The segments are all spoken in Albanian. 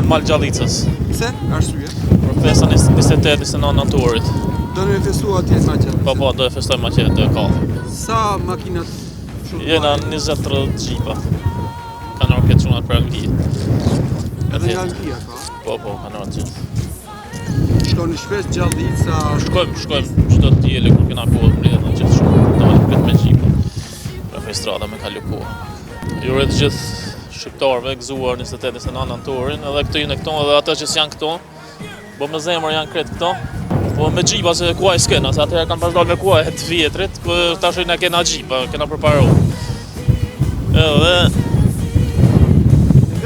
Për Mal Gjallicës. Pse? Arsye? Për festën e 28-29 nëntorit. Do me festu atje në Maqedoni? Po, po, do e festojmë atje, do e ka. Sa makinat shumë? Jena 20-30 xhipa. Kanë ardhur këtë çunat për Angli. Edhe nga Anglia ka? Po, po, kanë ardhur gjithë. Shkoni shpesh Gjallica? Shkojmë, shkojmë çdo të diele kur kena kohë mbledhën gjithë shumë. Dalim këtë me xhipa. Për strada me kalu kohë. Ju uroj të gjithë shqiptarëve gëzuar 28-29 nëntorin, edhe këto janë këto, edhe ata që s'janë këto. Po me zemër janë krejt këto. Po me xhipa se kuaj s'kena, se atëherë kanë pas dalë me kuaj të vjetrit, po tash na kena xhipa, kena përparu. Edhe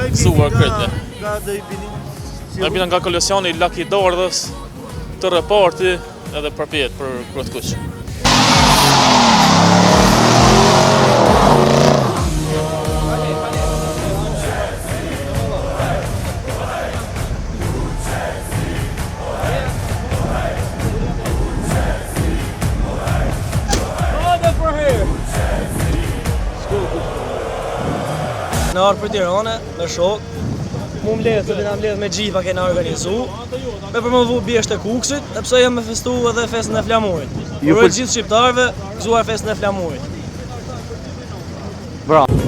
gëzuar krejt. Nga do i bini? Na bina nga Kolosiani, Laki i Dardhës, të reparti edhe përpjetë për Krye të Kuq. Kena ardhë prej Tirane, me shokë, mu mbledh, të kena mbledh me xhipa kena organizu, me promovu bjeshkët e Kukësit, e pse jo me festu edhe festën e flamurit. Uroj gjithë shqiptarëve, gëzuar festën e flamurit. Bravo.